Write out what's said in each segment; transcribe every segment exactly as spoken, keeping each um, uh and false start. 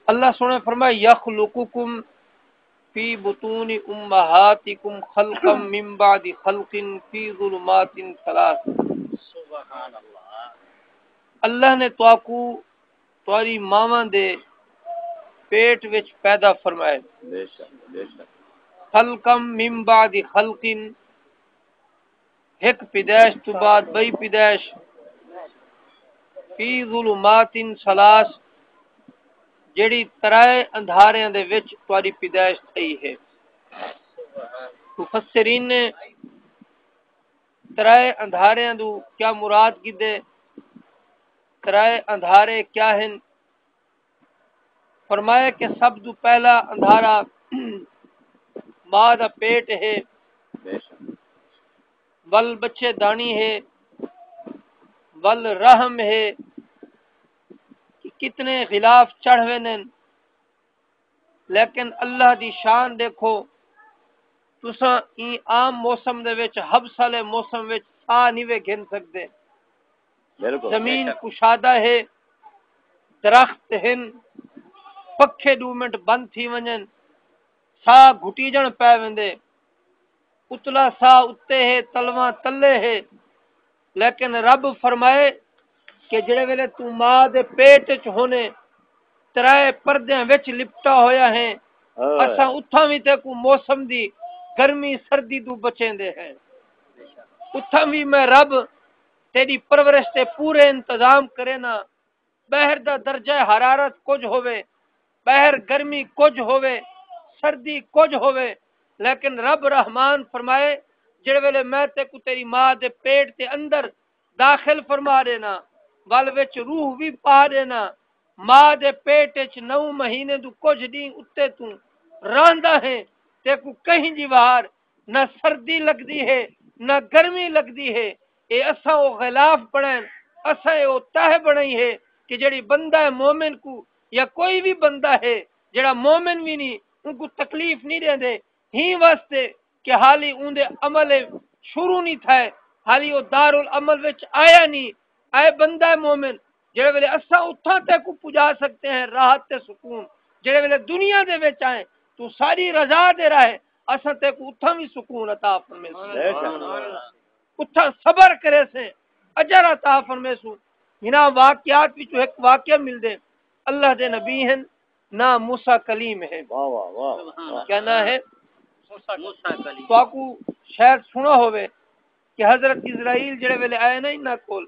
اللہ سونے فرمائے، یخلقکم فی بطون امہاتکم خلقا من بعد خلق فی ظلمات ثلاث۔ سبحان اللہ۔ اللہ نے تواکو تہاݙی ماواں دے پیٹ وچ پیدا فرمائے۔ بے شک، بے شک۔ خلقا من بعد خلق، ہک پیدائش تو بعد ٻئی پیدائش، فی ظلمات ثلاث، جیڑھی ترائے اندھاریاں دے وچ تہاݙی پیدائش تھئی ہے۔ مفسرین نے ترائے اندھاریاں دو کیا مراد گھدے؟ ترائے اندھارے کیا ہن؟ فرمایا کہ سب تو پہلا اندھارا ماں دا پیٹ ہے، بے شک۔ ول بچے دانی ہے، ول رحم ہے، کہ کتنے غلاف چڑھ ویندن، لیکن اللہ دی شان ݙیکھو، تساں ایں عام موسم دے وچ، حبس والے موسم وچ ساہ نہیں وے گھن سڳدے۔ بالکل، زمین بے شک۔ کشادہ ہے، درخت ہن، پکھے ݙو منٹ بند تھی ونڄن، ساہ گھٹیجݨ پئے ویندے۔ اتلا ساہ اتے ہے، تلواں تلے ہے، لیکن رب فرمائے کہ جڑے ویلے توں ماں دے پیٹ وچ ہونے، ترائے پردیاں وچ لپٹا ہویا ہیں، ہائے۔ اساں اتھاں وی تیکوں موسم دی گرمی سردی دو بچیندے ہیں۔ اتھاں وی میں رب تیری پرورش تے پورے انتظام کرے نا۔ ٻاہر دا درجہ حرارت کجھ ہووے، ٻاہر گرمی کجھ ہووے، سردی کجھ ہووے، لیکن رب رحمان فرمائے، جڑے ویلے میں تیکوں تیری ماں دے پیٹ دے اندر داخل فرما ݙینا، ول وچ روح وی پا ݙینا، ماں دے پیٹ وچ نو مہینے دو کجھ ݙینہہ اتے توں رہندا ہیں، تیکوں کہیں دی وار نہ سردی لڳدی ہے، نہ گرمی لڳدی ہے۔ اے اساں او غلاف بݨائن، اساں اے او تہہ بݨائی ہے کہ جڑی بندہ مومن کوں یا کوئی وی بندہ ہے جڑا مومن وی نہیں، اونکوں تکلیف نہیں ݙیندے۔ ہی واسطے کہ حالی اوندے عمل شروع نہیں تھئے، حالی او دارالعمل وچ آیا نہیں۔ اے بندہ مومن، جڑے ویلے اساں اتھاں تیکوں پجا سکتے ہیں راحت تے سکون، جڑے ویلے دنیا دے وچ آئے تو ساری رضا دے راہ اساں تیکوں اتھاں وی سکون عطا فرمیسوں۔ بے شک۔ اتھاں صبر کریسیں، اجر عطا فرمیسوں۔ انہاں واقعات وچوں ہک واقعہ ملدے، اللہ دے نبی ہن، ناں موسیٰ کلیم ہے۔ واہ، واہ، واہ، واہ۔ کیا ناں ہے؟ موسیٰ کلیم۔ تہاکوں شاید سُݨا ہووے کہ حضرت عزرائیل جڑے ویلے آئے نا انہاں کول،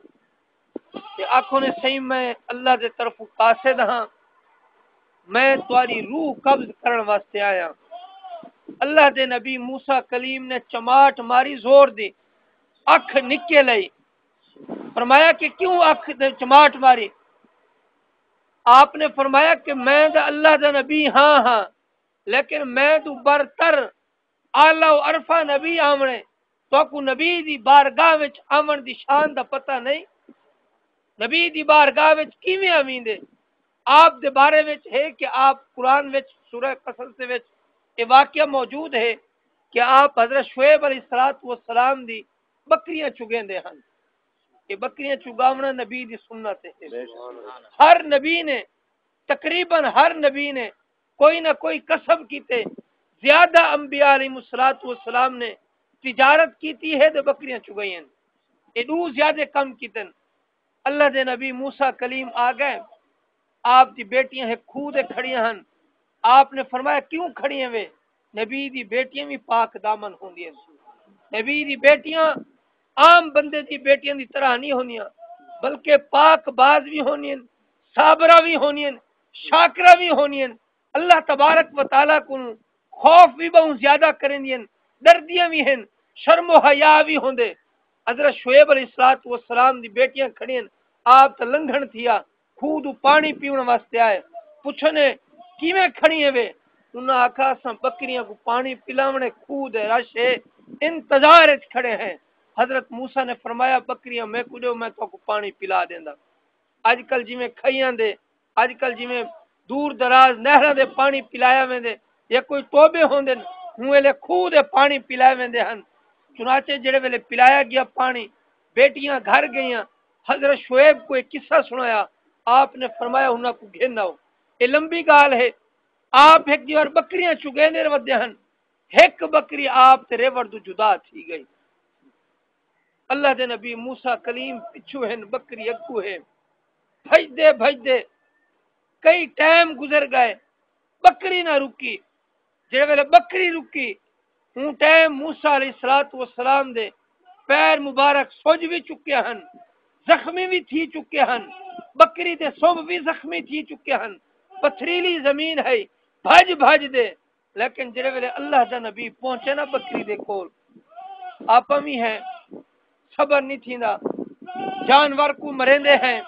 تے آکھو نے، سئیں، میں اللہ دے طرفوں قاصد ہاں، میں تہاݙی روح قبض کرݨ واسطے آیا۔ اللہ دے نبی موسیٰ کلیم نے چماٹ ماری زور دی، اکھ نکے لئی۔ فرمایا کہ کیوں اکھ دے چماٹ ماری؟ آپ نے فرمایا کہ میں تاں اللہ دا نبی ہاں، ہاں، لیکن میں توں برتر، اعلی و ارفع نبی آوݨے، تہاکوں نبی دی بارگاہ وچ آوݨ دی شان دا پتہ نہیں؟ نبی دی بارگاہ وچ کیویں آویندے؟ آپ دے بارے وچ ہے کہ آپ قرآن وچ سورہ قصص دے وچ اے واقعہ موجود ہے کہ آپ حضرت شعیب علیہ الصلوۃ والسلام دی ٻکریاں چگیندے ہن۔ اے ٻکریاں چگاوݨا نبی دی سنت ہے۔ بے شک۔ ہر نبی نے، تقریباً ہر نبی نے کوئی نہ کوئی کسب کیتے۔ زیادہ انبیاء علیہ الصلوۃ والسلام نے تجارت کیتی ہے تے ٻکریاں چگائین۔ اے ݙو زیادہ کم کیتن۔ اللہ دے نبی موسیٰ کلیم آ ڳئے۔ آپ دی بیٹیاں ہک کھوہ تے کھڑیاں ہن۔ آپ نے فرمایا، کیوں کھڑیاں وے؟ نبی دی بیٹیاں وی پاک دامن ہوندیاں۔ نبی دی بیٹیاں عام بندے دی بیٹیاں دی طرح نہیں ہوندیاں، بلکہ پاک باز وی ہوندیاں، صابرہ وی ہوندیاں، شاکرہ وی ہوندیاں۔ اللہ تبارک و تعالیٰ کوں خوف وی ٻہوں زیادہ کریندین، ݙردیاں وی ہن، شرم و حیا وی ہوندے۔ حضرت شعیب علیہ الصلوۃ والسلام دی بیٹیاں کھڑین، آپ تاں لنگھݨ تھیا، کھوہ دو پاݨی پیوݨ واسطے آئے۔ پچھنے، کیویں کھڑی ہے وے؟ انہاں آکھا، اساں ٻکریاں کوں پاݨی پلاوݨے، کھوہ دے رش ہے، انتظار اچ کھڑے ہیں۔ حضرت موسیٰ نے فرمایا، ٻکریاں میکوں ݙیو، میں تہاکوں پاݨی پلا ݙیندا۔ اڄ کل جیویں کھئیاں دے، اڄ کل جیویں دور دراز نہراں دے پاݨی پلایا ویندے یا کوئی ٹوبے ہوندن، ہوں ویلے کھوہ دے پاݨی پلائے ویندے ہن۔ چنانچہ جڑے ویلے پلایا گیا پاݨی، بیٹیاں گھر ڳئیاں، حضرت شعیب کوں اے قصہ سݨایا، آپ نے فرمایا، انہاں کوں گھن آؤ۔ اے لمبی ڳالھ ہے۔ آپ ہک ݙیہاڑ ٻکریاں چڳیندے ودے ہن، ہک ٻکری آپ تے ریوڑ توں جدا تھی ڳئی۔ اللہ دے نبی موسیٰ کلیم پچھوں ہن، ٻکری اڳوں ہے۔ بھڄدے بھڄدے کئی ٹائم گزر ڳئے، ٻکری نہ رکی۔ جیڑھے ویلے ٻکری رکی، اوں ٹائم موسیٰ علیہ الصلوٰۃ والسلام دے پیر مبارک سُڄ وی چکے ہن، زخمی وی تھی چکے ہن، ٻکری دے سنبھ وی زخمی تھی چکے ہن، پتھریلی زمین ہئی، بھڄ بھڄدے۔ لیکن جیڑھے ویلے اللہ دا نبی پہنچے نا ٻکری دے کول، آپاں وی ہیں، صبر نی تھیندا، جانور کوں مریندے ہیں،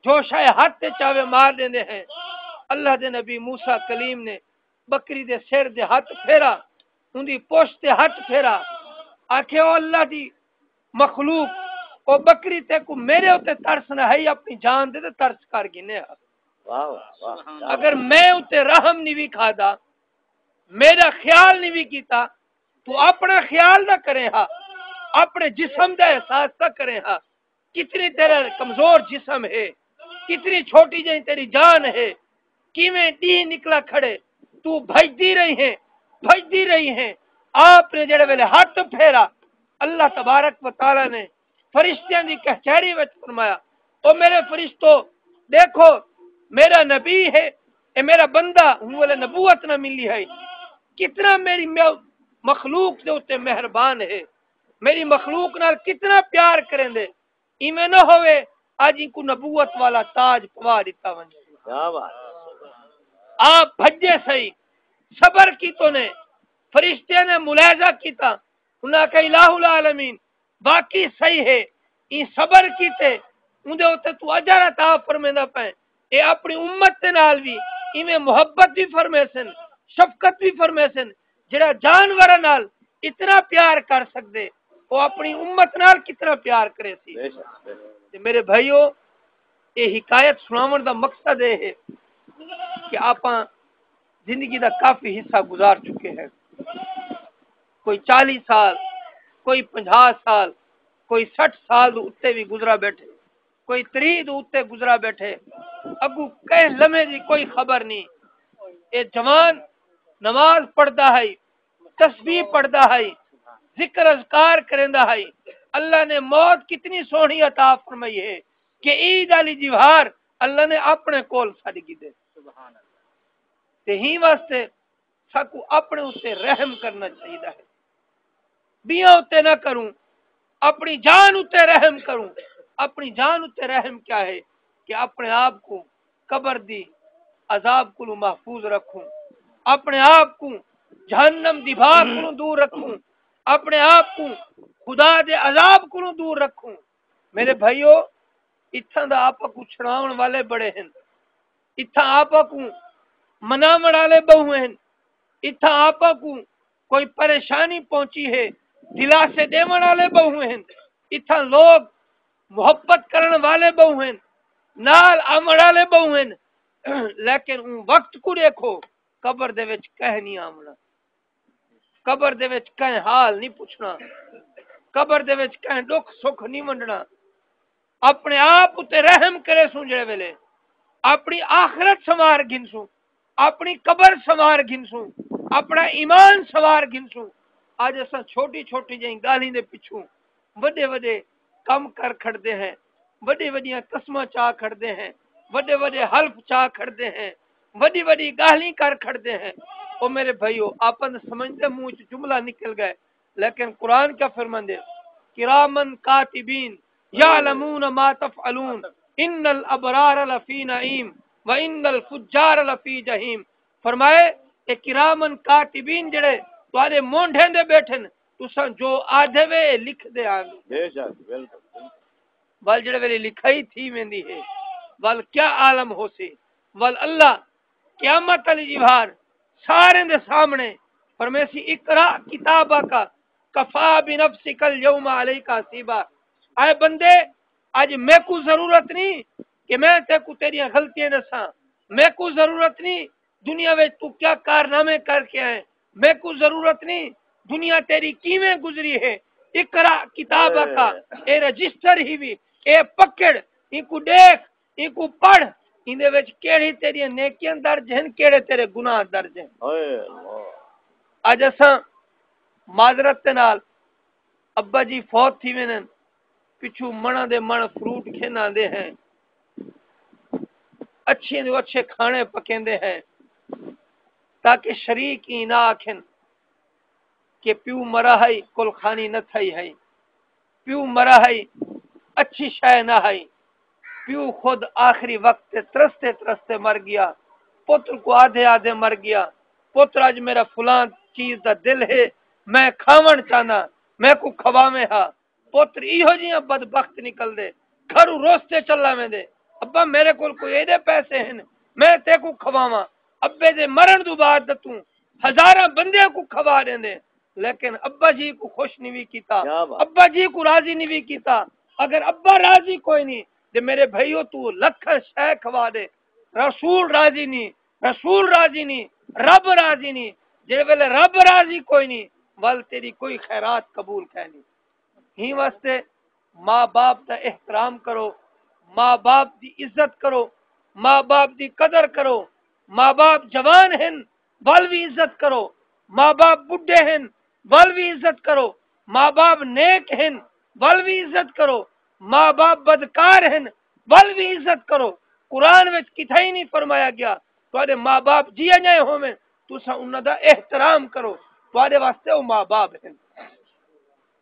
جو شے ہتھ تے چاوے مار ݙیندے ہیں۔ اللہ دے نبی موسیٰ کلیم نے ٻکری دے سر دے ہتھ پھیرا، اوندی پشت تے ہتھ پھیرا، آکھے، او اللہ دی مخلوق، او ٻکری تیکوں میݙے اتے ترس نہ ہئی، اپݨی جان دے تے ترس کر گھنے ہا۔ واہ، واہ، واہ۔ اگر میں اتے رحم نی وی کھادا، میݙا خیال نی وی کیتا، توں اپݨا خیال نہ کریں ہا، اپݨے جسم دا احساس نہ کریں ہا۔ کتنی تیرا کمزور جسم ہے، کتنی چھوٹی جئی تیری جان ہے، کیویں ݙینہہ نکلا کھڑے، توں بھڄدی رہی ہیں، بھڄدی رہی ہیں۔ آپ نے جیڑھے ویلے ہتھ پھیرا، اللہ تبارک و تعالیٰ نے فرشتیاں دی کچہری وچ فرمایا، او میرے فرشتو، ݙیکھو، میرا نبی ہے، اے میرا بندہ، اوں ویلے نبوت نہ ملی ہئی، کتنا میری مے-، مخلوق دے اتے مہربان ہے، میری مخلوق نال کتنا پیار کریندے۔ ایویں نہ ہووے اڄ اینکوں نبوت والا تاج پوا ݙتا ونڄے۔ کیا بات ہے۔ آپ بھڄے سہی، صبر کیتو نے، فرشتیاں نے ملاحظہ کیتا، انہاں آکھیا، الٰہ العالمین، واقعی سہی ہے، ایں صبر کیتے اوندے اتے توں اجر عطا فرمیندا پئیں۔ اے اپݨی امت دے نال وی ایویں محبت وی فرمیسن، شفقت وی فرمیسن، جیڑھا جانوراں نال اتنا پیار کر سڳدے، او اپݨی امت نال کتنا پیار کریسی۔ بے شک، بے شک۔ تے میرے بھائیو، اے حکایت سݨاوݨ دا مقصد اے ہے کہ آپاں زندگی دا کافی حصہ گزار چکے ہیں۔ کوئی چالیہہ سال، کوئی پنجاہ سال، کوئی سٹھ سال دے اتے وی گزرا ٻیٹھے، کوئی تریہہ دے اتے گزرا ٻیٹھے، اڳوں کہیں لمحے دی کوئی خبر نی۔ اے جوان نماز پڑھدا ہئی، تسبیح پڑھدا ہئی، ذکر اذکار کریندا ہئی۔ اللہ نے موت کتنی سوہݨی عطا فرمائی ہے کہ عید آلی دیوار اللہ نے اپݨے کول سݙ گھدے۔ سبحان اللہ۔ تے ہیں واسطے ساکوں اپݨے اتے رحم کرنا چاہیدا ہے۔ ٻیاں اتے نہ کروں، اپݨی جان اتے رحم کروں۔ اپݨی جان اتے رحم کیا ہے؟ کہ اپݨے آپ کوں قبر دی عذاب کولوں محفوظ رکھوں، اپݨے آپ کوں جہنم دی بھاہ کولوں دور رکھوں، اپݨے آپ کوں خدا دے عذاب کولوں دور رکھوں۔ میرے بھائیو، اتھاں دا آپاں کوں چھڑاوݨ والے بڑے ہن، اتھاں آپاں کوں مناوݨ والے ٻہوں ہن، اتھاں آپاں کوں کوئی پریشانی پہنچی ہے، دلاسے ݙیوݨ والے ٻہوں ہن، اتھاں لوگ محبت کرݨ والے ٻہوں ہن، نال آوݨ والے ٻہوں ہن، لیکن اوں وقت کوں ݙیکھو، قبر دے وچ کہیں نی آوݨا، قبر دے وچ کہیں حال نی پچھݨا، قبر دے وچ کہیں ݙکھ سکھ نی ونڈݨا۔ اپݨے آپ اتے رحم کریسوں، جیڑھے ویلے اپݨی آخرت سنوار گھنسوں، اپݨی قبر سنوار گھنسوں، اپݨا ایمان سنوار گھنسوں۔ اڄ اساں چھوٹی چھوٹی جئیں ڳالھیں دے پچھوں وݙے وݙے کم کر کھڑدے ہیں، وݙے وݙیاں قسماں چا کھڑدے ہیں، وݙے وݙے حلف چا کھڑدے ہیں، وݙی وݙی ڳالھیں کر کھڑدے ہیں۔ او میرے بھائیو، آپاں دے سمجھ دے منہ چ جملہ نکل ڳئے، لیکن قرآن کیا فرماندے؟ کرامن کاتبین یعلمون ما تفعلون، ان الابرار لفی نعیم و ان الفجار لفی جحیم۔ فرمائے، اے کرامن کاتبین جڑے تہاڈے مونڈھیں دے بیٹھن، تساں جو آدھے وے لکھ دے آن۔ بے شک، بالکل، بالکل۔ ول جڑے ویلے لکھائی تھی ویندی ہے، ول کیا عالم ہوسی، ول اللہ قیامت علی جیوار سارے دے سامنے فرمیسی، اقرا کتابک کفی بنفسک الیوم علیک حسیبا۔ اے بندے، اج میکوں ضرورت نہیں کہ میں تیکوں تیریاں غلطیاں دساں، میکوں ضرورت نہیں دنیا وچ تو کیا کارنامے کر کے آئے، میکوں ضرورت نہیں دنیا تیری کیویں گزری ہے۔ اقرا کتابک، اے رجسٹر ہی وی، اے پکڑ، اینکوں ݙیکھ، اینکوں پڑھ، ایندے وچ کیڑھی تیریاں نیکیاں درج ہن، کیڑھے تیرے گناہ درج ہن۔ اج اساں معذرت دے نال ابا جی فوت تھی ویندن، پچھوں مݨاں دے مݨ فروٹ گھن آندے ہیں، اچھے دے اچھے کھانے پکیندے ہیں، تاکہ شریک ای نہ آکھن کہ پیو مرا ہئی، کل خانی نہ تھئی ہئی، پیو مرا ہئی، اچھی شے نہ ہئی، پیو خود آخری وقت تے ترستے ترستے مر گیا، پتر کو آدھے آدھے مر گیا، پتر اج میرا فلاں چیز دا دل ہے، میں کھاوݨ چاہنا، میکوں کھواویں ہا۔ پتر ایہو جیاں بدبخت نکلدے، گھروں روستے چلا ویندے، ابا میرے کول کوئی ایݙے پیسے ہن، میں تیکوں کھواواں۔ ابے دے مرݨ دو بعد تاں توں ہزاراں بندیاں کوں کھوا ݙیندے، لیکن ابا جی کوں خوش نی وی کیتا، کیا بات۔ ابا جی کوں راضی نی وی کیتا۔ اگر ابا راضی کوئی نی تے میرے بھائیو، توں لکھاں شے کھوا ݙے، رسول راضی نی، رسول راضی نی، رب راضی نی۔ جے ویلے رب راضی کوئی نی، ول تیری کوئی خیرات قبول کائنی۔ ہی واسطے ماں باپ دا احترام کرو، ماں باپ دی عزت کرو، ماں باپ دی قدر کرو۔ ماں باپ جوان ہن، ول وی عزت کرو، ماں باپ بڈھے ہن، ول وی عزت کرو، ماں باپ نیک ہن، ول وی عزت کرو، ماں باپ بدکار ہن، ول وی عزت کرو۔ قرآن وچ کتھائیں نہیں فرمایا گیا تہاݙے ماں باپ جیویں ہوون، تساں انہاں دا احترام کرو، تہاݙے واسطے او ماں باپ ہن،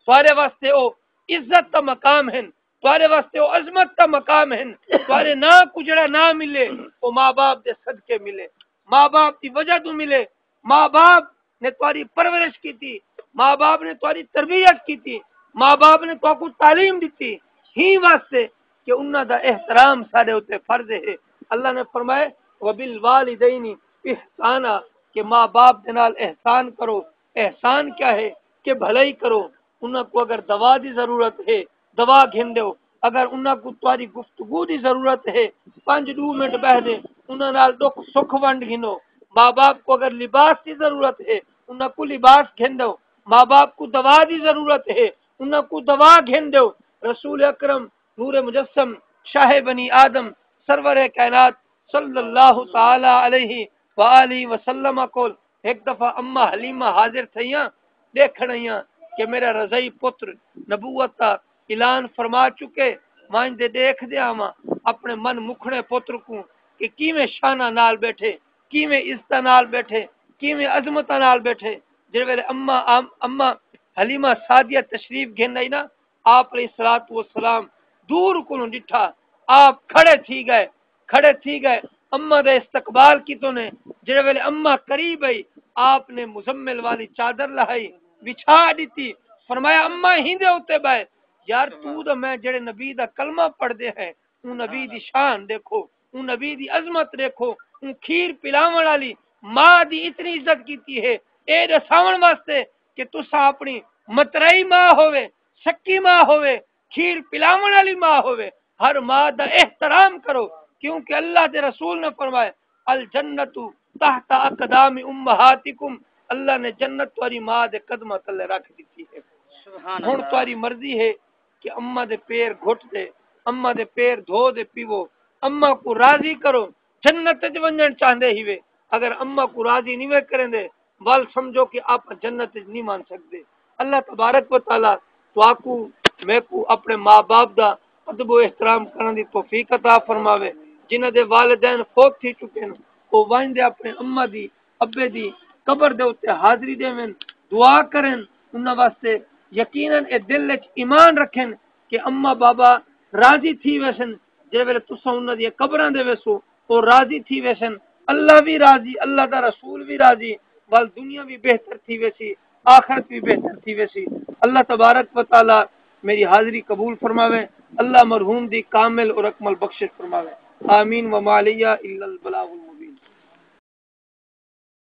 تہاݙے واسطے او عزت دا مقام ہن، تہاݙے واسطے او عظمت دا مقام ہن۔ تہاݙے ناں کوں جڑا ناں ملے، او ماں باپ دے صدقے ملے، ماں باپ دی وجہ توں ملے۔ ماں باپ نے تہاݙی پرورش کیتی، ماں باپ نے تہاݙی تربیت کیتی، ماں باپ نے تہاکوں تعلیم ݙتی، ہی واسطے کہ انہاں دا احترام ساݙے اتے فرض ہے۔ اللہ نے فرمائے، "وبالوالدین احسانا"، کہ ماں باپ دے نال احسان کرو۔ احسان کیا ہے؟ کہ بھلائی کرو۔ انہاں کوں اگر دوا دی ضرورت ہے، دوا گھن ݙیو۔ اگر انہاں کوں تہاݙی گفتگو دی ضرورت ہے، پنج ݙو منٹ ٻہہ تے انہاں نال ݙکھ سکھ ونڈ گھنو۔ ماں باپ کوں اگر لباس دی ضرورت ہے، انہاں کوں لباس گھن ݙیو۔ ماں باپ کوں دوا دی ضرورت ہے، انہاں کوں دوا گھن ݙیو۔ رسول اکرم نور مجسم، شاہ بنی آدم، سرور کائنات صلی اللہ تعالی علیہ وآلہ وسلم کول ہک دفعہ اماں حلیمہ حاضر تھئیاں، ݙیکھݨ آئیاں کہ میرا رضعی پتر نبوت دا اعلان فرما چکے، میں ایندے ݙیکھدے آواں اپݨے من مکھݨے پتر کوں کہ کیویں شاناں نال ٻیٹھے، کیویں عزتاں نال ٻیٹھے، کیویں عظمتاں نال ٻیٹھے۔ جیڑھے ویلے اماں، ام-، اماں حلیمہ سعدیہ تشریف گھن آئی نا، آپ علیہ الصلوۃ والسلام دور کنوں ݙٹھا، آپ کھڑے تھی ڳئے، کھڑے تھی ڳئے، اماں دا استقبال کیتوں نے۔ جیڑھے ویلے اماں قریب آئی، آپ نے مزمل والی چادر لہائی، وچھا ݙتی، فرمایا، "اماں، ہیندے اتے ٻہہ۔" یار، توں تاں میں جیڑھے نبی دا کلمہ پڑھدے ہیں، اوں نبی دی شان ݙیکھو، اوں نبی دی عظمت ݙیکھو، اوں کھیر پلاوݨ والی ماں دی اتنی عزت کیتی ہے۔ اے ݙساوݨ واسطے کہ تساں اپݨی مترئی ماں ہووے، سکی ماں ہووے، کھیر پلاوݨ والی ماں ہووے، ہر ماں دا احترام کرو، کیونکہ اللہ دے رسول نے فرمایا، "الجنت تحت اقدام امہاتکم"، اللہ نے جنت تہاݙی ماں دے قدماں تلے رکھ ݙتی ہے۔ سبحان ہݨ اللہ۔ تہاݙی مرضی ہے کہ اماں دے پیر گھٹ تے، اماں دے پیر دھو تے پیوو، اماں کوں راضی کرو۔ جنت وچ ونڄݨ چاہندے ہیوے، اگر اماں کوں راضی نہیں وے کریندے، ول سمجھو کہ آپ جنت وچ نہیں ونڄ سڳدے۔ اللہ تبارک و تعالیٰ تہاکوں میکوں اپݨے ماں باپ دا ادب و احترام کرݨ دی توفیق عطا فرماوے۔ جنہاں دے والدین فوت تھی چکے ہن، او ونڄ تے اپݨے اماں دی، ابے دی قبر دے اتے حاضری ݙیون، دعا کرن انہاں واسطے۔ یقیناً اے دل وچ ایمان رکھن کہ اماں بابا راضی تھی ویسن، جے ویلے تساں انہاں دیاں قبراں دے ویسو، او راضی تھی ویسن۔ اللہ وی راضی، اللہ دا رسول وی راضی، ول دنیا وی بہتر تھی ویسی، آخرت وی بہتر تھی ویسی۔ اللہ تبارک و تعالیٰ میری حاضری قبول فرماوے۔ اللہ مرحوم دی کامل اور اکمل بخشش فرماوے۔ آمین۔ وما علینا الا البلاغ المبین۔